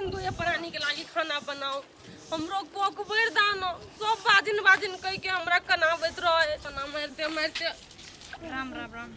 तीन गो प्राणी के लागी खाना बनाओ। हमरो कोख भरि दानो सब बाजिन बाजिन कह के हमरा कनाबैत रहे, तना मारिते मारिते। राम राम राम,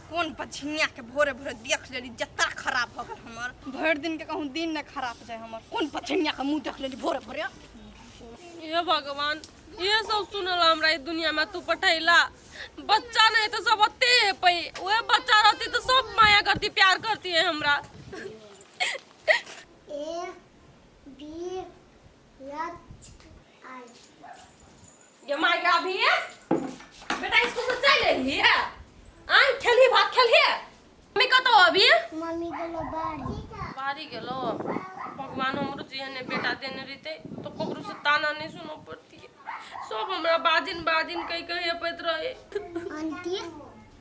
कोन पछिनिया के भोरे भोरे देख लेली, जत्ता खराब भऽ गेल हमर। भरि दिन के कहूँ दिन ने खराब जाय हमर। कोन पछिनिया के मुंह देख लेली भोरे भोरे। हे भगवान, ये सब सुनल हमरा ई दुनिया में तू पठैला। बच्चा नहीं तो सब अते है पई, वह बच्चा रहती तो सब माया करती, प्यार करती है हमरा। A B H I. ये मार के अभी है बेटा, स्कूल से चल रही है, आन खेलही भात खेलही। मम्मी कतौ अभी? मम्मी गेलो बाड़ी। बाड़ी गेलो। भगवान हमरो जेहने बेटा देने रहते तो ककरो से ताना नहीं सुनो पड़ती। सब हमरा बाजिन बाजिन कह कह हेपैत रहे। आंटी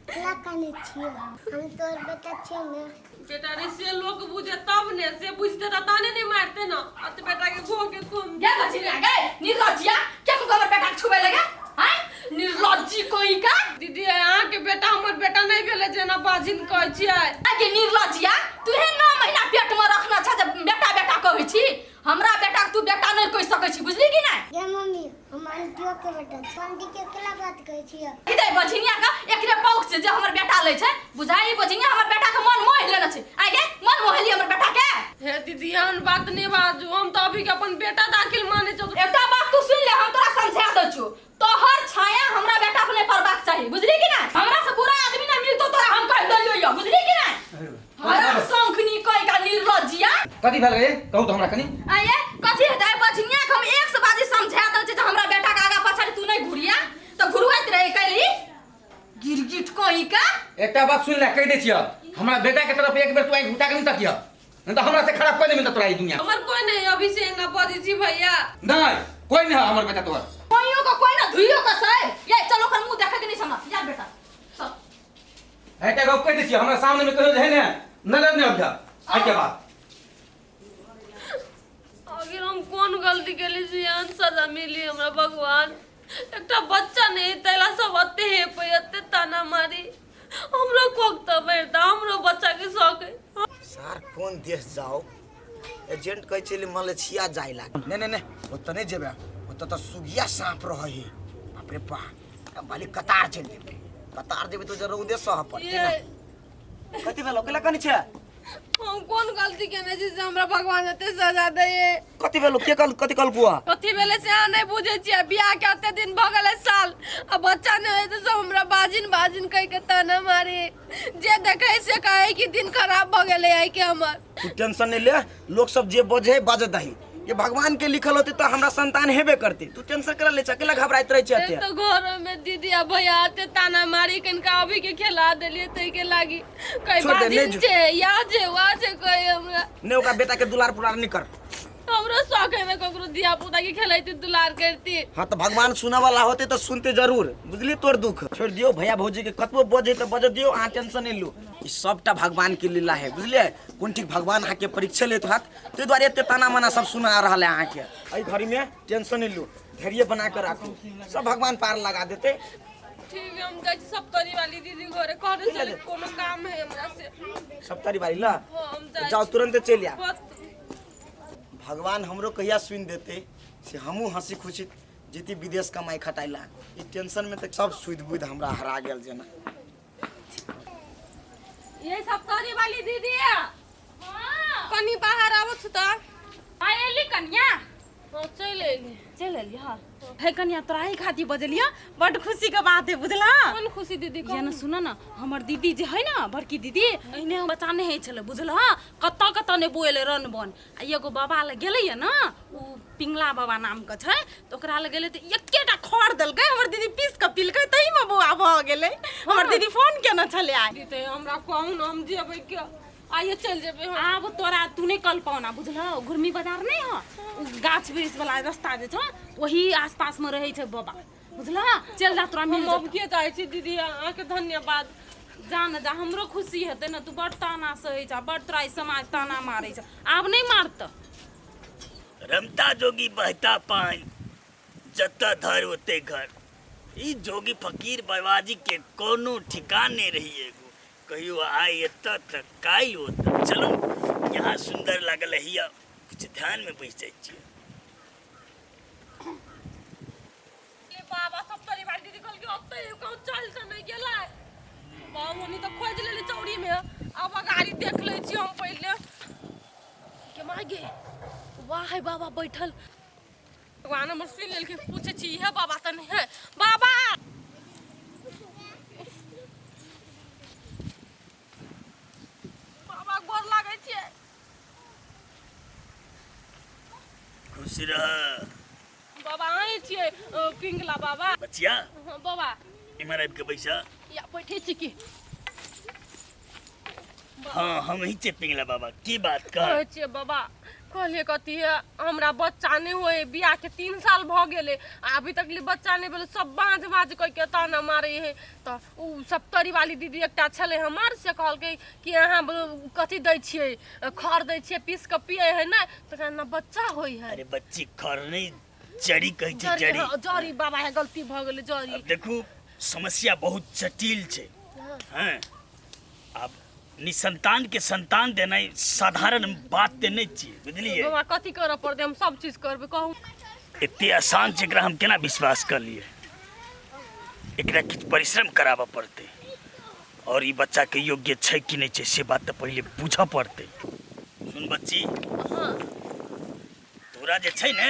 केना कानै छियै? हम तोर बेटा छियै ने। बेटा रे, से लोग बुझे तब ने, से बुझते त ताने नहीं मारते ना। अब तो बेटा के घो के तुम गे बचिनिया गे निर्लज्जिया, के को हमर बेटा के छुबे लगे हैं निर्लज्जी कोई का? दीदी, अहाँ के बेटा हमर बेटा नहीं भेले जेना बाजिन कहै छियै। आगे निर्लज्जिया, तू हे 9 महीना पेट में रखना छ जे बेटा बेटा कहै छी। हमरा बेटा के तू बेटा नहीं कहि सकै छी, बुझली कि नहीं? गे मम्मी, हम आंटियो के बेटा छी। आंटी के केला बात कहै छियै? ई दे बझिनिया के एकरे पौख छै जे हमर बेटा लै छै। बुझाई बझिनिया हमर बेटा के मन मोहि लेने छै। आगे मन मोहली हमर बेटा के। हे दीदी, एहन बात नहीं बाजू, हम तो अभी के अपन बेटा दाखिल माने छो। एकटा बात तू सुन ले, हम तोरा समझा दै छौ, तोहर छाया हमरा बेटा पर नहीं पड़बाक चाही, बुझली कि नहीं? हमरा से बुरा आदमी नहीं मिलतो तोरा, हम कह देलियो यो, बुझली कि नहीं? हरा शंखनी कहि का निर्लज्जिया। कथी भेल रे, कहू तो हमरा कनी। आये कथी हेतै बझिनिया के हम एक से बाजी समझा दै छी जे हमरा बेटा के आगा पछाड़ी तू नहीं घुरिया, तो घुरुआइत रहे कैली गिरगिट कहि का। एकटा बात सुन ले, कहि दै छियह, हमरा बेटा के तरफ एक बेर तू आँखि उठा के नहीं तकियह, नहीं तो हमरा से खराब कोई नहीं मिलता तोरा ई दुनिया। हमर कोई नहीं अभी से एना बजै छी भैया। नहीं, कोई नहीं है हमर बेटा तोहर। कोइयो को कोई ना धुइयो को सै। ये चलो ओकर मुंह देखे के नहीं हमरा। जा बेटा चल। एकटा गप कहि दै छियह, हमरा सामने में कहियो जे है ने नजर नहीं अबियह आइ के बाद। आखिर हम कोन गलती केली से एहन सजा मिली हमरा भगवान? एकटा बच्चा नहीं तैला सब अते हेपै, अते ताना मारी। हमरो कोख तऽ भरि दा, हमरो बच्चा के शौक है। सार कोन देश जाओ, एजेंट कहै छलै मलेशिया जाय ला। नहीं नहीं नहीं, ओतऽ नहीं जेबै, ओतऽ तऽ सुगिया साँप रहै है। बाप रे बा, भले कतार चलि जेबै, कतार जेबै तऽ रौदे सह पड़तै ने। कथी भेलौ, केला कनी छै? हम कोन गलती केने छी से हमरा भगवान एते सजा दैये? कथी भेलौ, के कल कथी कल बुआ? कथी भेलै से अहाँ नहीं बुझै छियै। बियाह के एते दिन भऽ गेलै साल, आ बच्चा नहीं होय तऽ सब हमरा बाजिन बाजिन कहि के ताना मारे। जे देखै से कहै कि दिन खराब भऽ गेलै आइ के हमर। तू टेंशन नहीं ले, लोग सब जे बजे बजे दही, ये भगवान के लिखल होते तो हमरा संतान हेबे करते। तू टेंशन करा ले, अकेला घबराइत रहे छै से तो घर में दीदी आ भैया आते ताना मारी, कनका अभी के खेला देलिए तै के लागी कई छोड़ दे, बाजिन नहीं जो- छे या छे वा छे कहे हमरा। नहीं, ओकरा बेटा के दुलार पुलार नहीं कर। हमरो शौक है ना ककरो धिया पुता के खेलैती दुलार करती। हाँ तो भगवान सुने वाला होते तो सुनते जरूर, बुझली? तोर दुख छोड़ दियो, भैया भौजी के कतबो बजे तो बजे दियो, अहाँ टेंशन नहीं लू, ई सबटा भगवान के लीला है, बुझलिए? कोन ठीक भगवान अहाँ के परीक्षा लेत हाथ, ताहि दुआरे एते ताना माना सब सुना रहल है अहाँ के। एहि घड़ी में टेंशन नहीं लू, धैर्य बना के राखू, सब भगवान पार लगा देते। ठीक है, हम जाइ छी सप्तरी वाली दीदी घरे, कहने चले कोनो काम है हमरा से। सप्तरी वाली ला? हाँ, हम जाइ जाओ, छी। तुरंत चलि आ। बहुत भगवान हमरो कहिया सुनि देते से हमहूँ हंसी खुशी जीती विदेश कमाई खटाइला। ई टेंशन में तऽ सब सुधि बुधि हमरा हरा गेल जेना। ये सप्तरी वाली दीदी है, कनी बाहर आबो तऽ। आ एली कन्या? हाँ, चलि एली। चलि एली। हाँ हे कन्या, तोरा ही खातिर बजलिया, बड खुशी के बात है, बुझला? कोन खुशी दीदी? ये ना सुन ना, हमर दीदी जे है ना बड़की दीदी, एहने हम बच्चा नहीं है छले, बुझला? कतऽ कतऽ नहि बोएले रन बन, आ एगो बाबा लग गेलै ये ना, उ पिंगला बाबा नाम के छै, तऽ ओकरा लग गेलै तऽ एकेटा खर देलकै, हमर दीदी पीस के पीलकै, तहीमे बौआ भऽ गेलै। हमर दीदी फोन केने छलै आइ। दीदी, हमरा कहू ने, हम जेबै के आइए चलि जेबै हम। आब तोरा तू नहि कल्पना बुझलह, घुर्मी बाजार नहि ह, उ गाछ वृक्ष वाला रास्ता जे छौ ओही आसपास में रहै छै बाबा, बुझलह? चल जा, तोरा मिल हम जेतौ। अब के जाइ छी दीदी, अहाँके धन्यवाद। जा ने जा, हमरो खुशी हेतै ने। तू बड़ ताना सहै छ, बड़ तोरा ई समाज ताना मारै छ, आब नहि मारतऽ। रमता जोगी बहता पानि, जतऽ धर ओते घर। ई जोगी फकीर बाबाजी के कोनो ठिकान नहि रही एगो, कहियो आइ एतऽ तऽ काल्हि ओतऽ। चलू यहाँ सुंदर लागल है कुछ ध्यान में बैस जाइ छियै। ले बाबा सब परिवार दीदी कहलकै ओतै कहूँ चल तऽ नहि गेलै। बाबा मम्मी तऽ खोजि लेली चौरी में, आब अगाड़ी देख लै छी हम पहिले। के माय गे, वाह है बाबा बैठल। भगवान हमर सुनि लेलकै। पूछै छी इहे बाबा तऽ नहि है बाबा? बाबा गोर लागै छियै। खुश रह बाबा। अहीं छियै पिंगला बाबा? बचिया। हाँ, बाबा। इम्हर आबि के बैसा। या बैठे छी की। हाँ, हम ही छियै पिंगला बाबा। की बात कह? कहै छियै बाबा, कहलियै कथी है, हमरा बच्चा नहि होइ, बियाहके 3 साल भऽ गेलै आ अभी तक ले बच्चा नहि भेलै। सब बाँझ बाँझ कहि के ताना मारै है। तऽ ओ सप्तरी वाली दीदी एकटा छलै हमर, से कहलकै कि अहाँ कथी दै छियै, खर दै छियै पीस कऽ पियै है ने तकरा ने बच्चा होइ है। अरे बच्ची, खर नहीं, जड़ी कहै छै। जड़ी। जड़ी। हाँ, जड़ी बाबा है, गलती भऽ गेलै, जड़ी। अब देखू, समस्या बहुत जटिल छै। हैं, आब निसंतान के संतान देनाइ साधारण बात ते नहि छियै, बुझलियै? बाबा, कथी करऽ पड़तै? हम सब चीज करबै, कहू। एते आसान छै, एकरा हम केना विश्वास कर लिए? एकरा किछु परिश्रम कराबऽ पड़तै और ई बच्चा के योग्य छै कि नहि छै से बात तऽ पहिले बुझऽ पड़तै। सुन बच्ची। हाँ। तोरा जे छै ने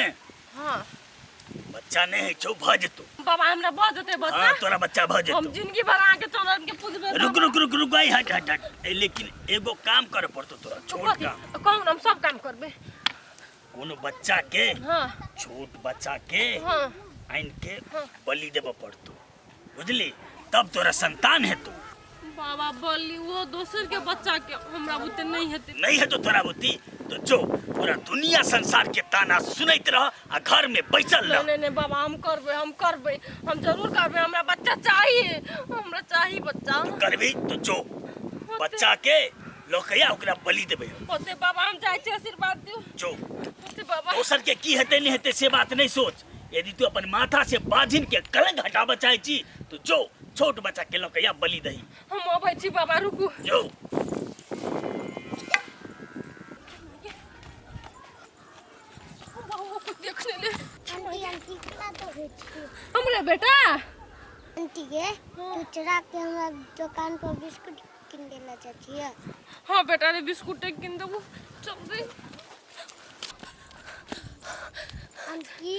बच्चा नहि होइ छौ, भऽ जेतौ। बाबा, हमरा भऽ जेतै बच्चा? हाँ, तोरा बच्चा भऽ हम जेतौ। जिंदगी भर अहाँके चरण के पूजबै। रुक रुक रुक रुक, आई हट हट हट। लेकिन एगो काम करे पड़तौ तोरा, छोट कथी? काम। कहू ने, हम सब काम करबै। कोनो बच्चा के, छोट बच्चा के आनि के बलि देबऽ पड़तौ, बुझली? तब तोरा संतान हेतौ। बाबा, बलि वो दोसर के बच्चा के, हमरा बुते नहीं हेतै। नहीं हेतौ तोरा बुद्धि तो जो पूरा दुनिया संसार के ताना सुनैत रह आ घर में बैसल नहीं रह। नहीं नहीं बाबा, हम करबै, हम करबै, हम जरूर करबै। हमरा बच्चा चाहिए, हमरा चाही बच्चा। करबी तो जो बच्चा के लौकैया ओकरा बलि देबै हम। होते बाबा, हम जाइ छी, आशीर्वाद दियौ। जो। होते बाबा। दोसर के की हेतै नहीं हेतै से बात नहीं सोच। यदि तू अपन माथा से बाझिन के कलंक हटाबऽ चाहै छी तो जो छोट बच्चा के लौकैया बलि दही। हम अबै छी बाबा, रुकू। जो। बाबा, कुछ देख ले। आंटी, आंटी, केना दौड़ै छी? हमरे बेटा। आंटी गे, तू चोरा के हमरा दोकान पर बिस्कुट किन देला चाची? हाँ बेटा रे, बिस्कुट किन देबो, चल रे। आंटी,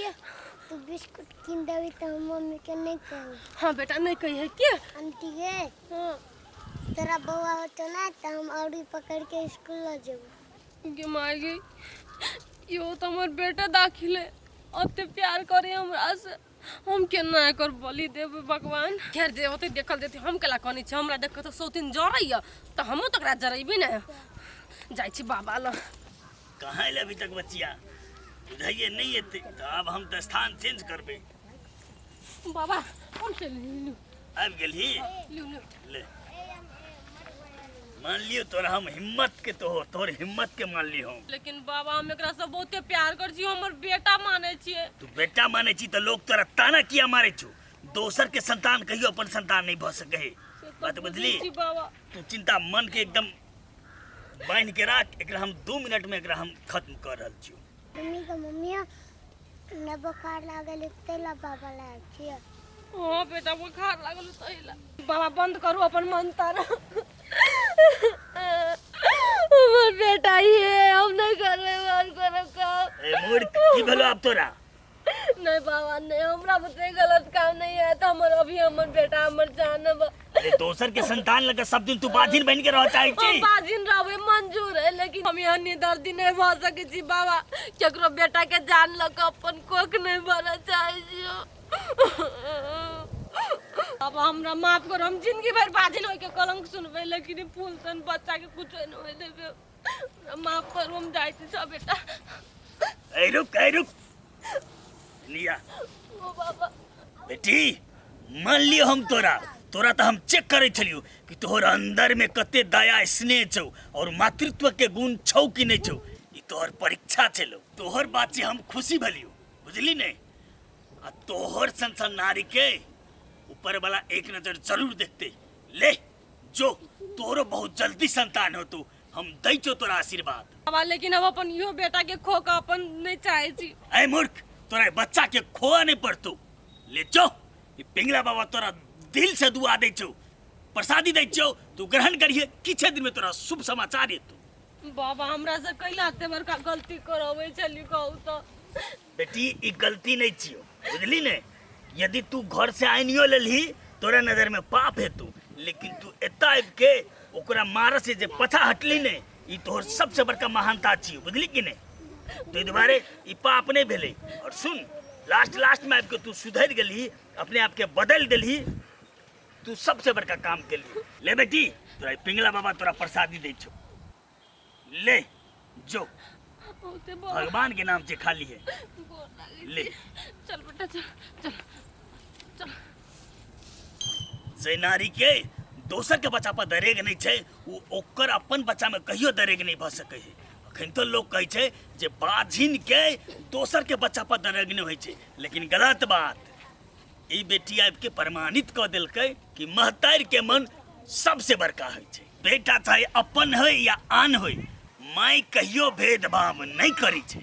तू बिस्कुट किन देबी तऽ हम मम्मी के नहीं कहू। हाँ बेटा, नहीं कही है के। आंटी गे, हाँ। तोरा बौआ होतो ना तऽ हम औरी पकड़ के स्कूल लऽ जेबो। गे माय गे, इहो तऽ हमर बेटा दाखिल है, ओते प्यार करे हमरा से, हम केना एकर बलि देबै भगवान? खैर, जे होतै देखल जेतै। हम केला कनै छी? हमरा देख कऽ तऽ सौतिन जरैया तऽ हमहूँ तऽ ओकरा जरेबै ने। जाइ छी बाबा लग। कहाँ एलै अभी तक बचिया? बुझाइए नहीं एते तऽ आब हम तऽ स्थान चेंज करबै। बाबा, हम चलि लियौ। आबि गेलही? लियौ लियौ। ले, मान लियो तोरा हम हिम्मत के, तो तोहर हिम्मत के मान लियो हम। लेकिन बाबा, हम एकरा से बहुते प्यार करै छी, हमर बेटा मानै छियै। तू बेटा मानै छी तऽ लोग तोरा ताना किया मारै छौ? दोसर के संतान कहियो अपन संतान नहीं भऽ सकै है। से तऽ बात बुझै बुझली? छी बाबा। तू चिंता मन के एकदम बान्हि के राख, एकरा हम 2 मिनट में एकरा हम खत्म कर रहल छियौ। मम्मी के मम्मी, हमरा बोखार लागल है ताहि ला बाबा लायल छियै। हाँ बेटा, बुखार लागल तहि ला। बाबा, बंद करू अपन मंत्र। हमर बेटा ये, हम नहीं करबै और कोनो काम। ए मूर्ख, की भेलो आब तोरा? नहीं बाबा, नहीं, हमरा बुते गलत काम नहीं है तो हमर अभी हमर बेटा हमर जान बा। अरे, दोसर के संतान लगे सब दिन तू बाधिन बन के रह चाहे हम छी? बाजिन रहबै मंजूर है, लेकिन हम यहाँ निदर्दी नहीं भऽ सकै छी बाबा। केकरो बेटा के जान लऽ कऽ अपन कोख नहीं भरऽ चाहै छियो। बाबा, हमरा माफ करो। हम जिंदगी भरि बाजिन होइके कलंक सुनबै, लेकिन ई फूल सन बच्चा के कुछो नहीं होय देबै। हमरा माफ करू, हम जाइ छी सब बेटा। ए रुक, ए रुक लिया। ओ बाबा। बेटी, मान लियो हम तोरा। तोरा तऽ हम चेक करै छलियौ कि तोहर अंदर में कते दया स्नेह छौ और मातृत्व के गुण छौ कि नहीं छौ। ई तोहर परीक्षा छलौ। तोहर बात से हम खुशी भेलियौ, बुझली ने? आ तोहर सन सन नारी के ऊपर वाला एक नजर जरूर देखते। ले जो, तोरो बहुत जल्दी संतान होतो। हम दै छौ तोरा आशीर्वाद। बाबा, लेकिन हम अपन इहो बेटा के खो के अपन नहीं चाहे छी। ऐ मूर्ख, तोरा बच्चा के खोआ नहीं पड़तो। ले जो, ई पिंगला बाबा तोरा दिल से दुआ दै छौ, प्रसादी दै छौ, तू ग्रहण करिहे, किछे दिन में तोरा शुभ समाचार एतो। बाबा, हमरा से कैला एते बड़का गलती करबै छली, कहू तो? बेटी, ई गलती नहीं छियो, बुझली ने? यदि तू घर से आनियो लेलही, तोरा नजर में पाप हेतु, लेकिन तू एता आबि के ओकरा मारऽ से जे पछा हटली ने, ई तोहर सबसे बड़का महानता छियो, बुझली कि नहीं? ताहि दुआरे ई पाप नहीं भेलै। और सुन, लास्ट लास्ट में आबि के तू सुधरि गेलही, अपने आप के बदलि देलही, तू सबसे बड़का काम केलही। ले बेटी, तोरा ई पिंगला बाबा तोरा प्रसादी दै छौ, ले जो। बहुते बोर भगवान के नाम से खाली है। बोर लागै। ले। चल बेटा, चल चल चल। जे नारी के दोसर के बच्चा पर दरेग नहीं छै, ओ ओकर अपन बच्चा में कहियो दरेग नहीं भऽ सकै है। अखन तो लोग कहै छै जे बाझिन के दोसर के बच्चा पर दरेग नहीं होइ छै, लेकिन गलत बात। ई बेटी आबि के प्रमाणित कऽ देलकै कि महतारि के मन सबसे बड़का होइ छै। बेटा चाहे अपन होइ या आन होइ, माय कहियो भेदभाव नहीं करै छै।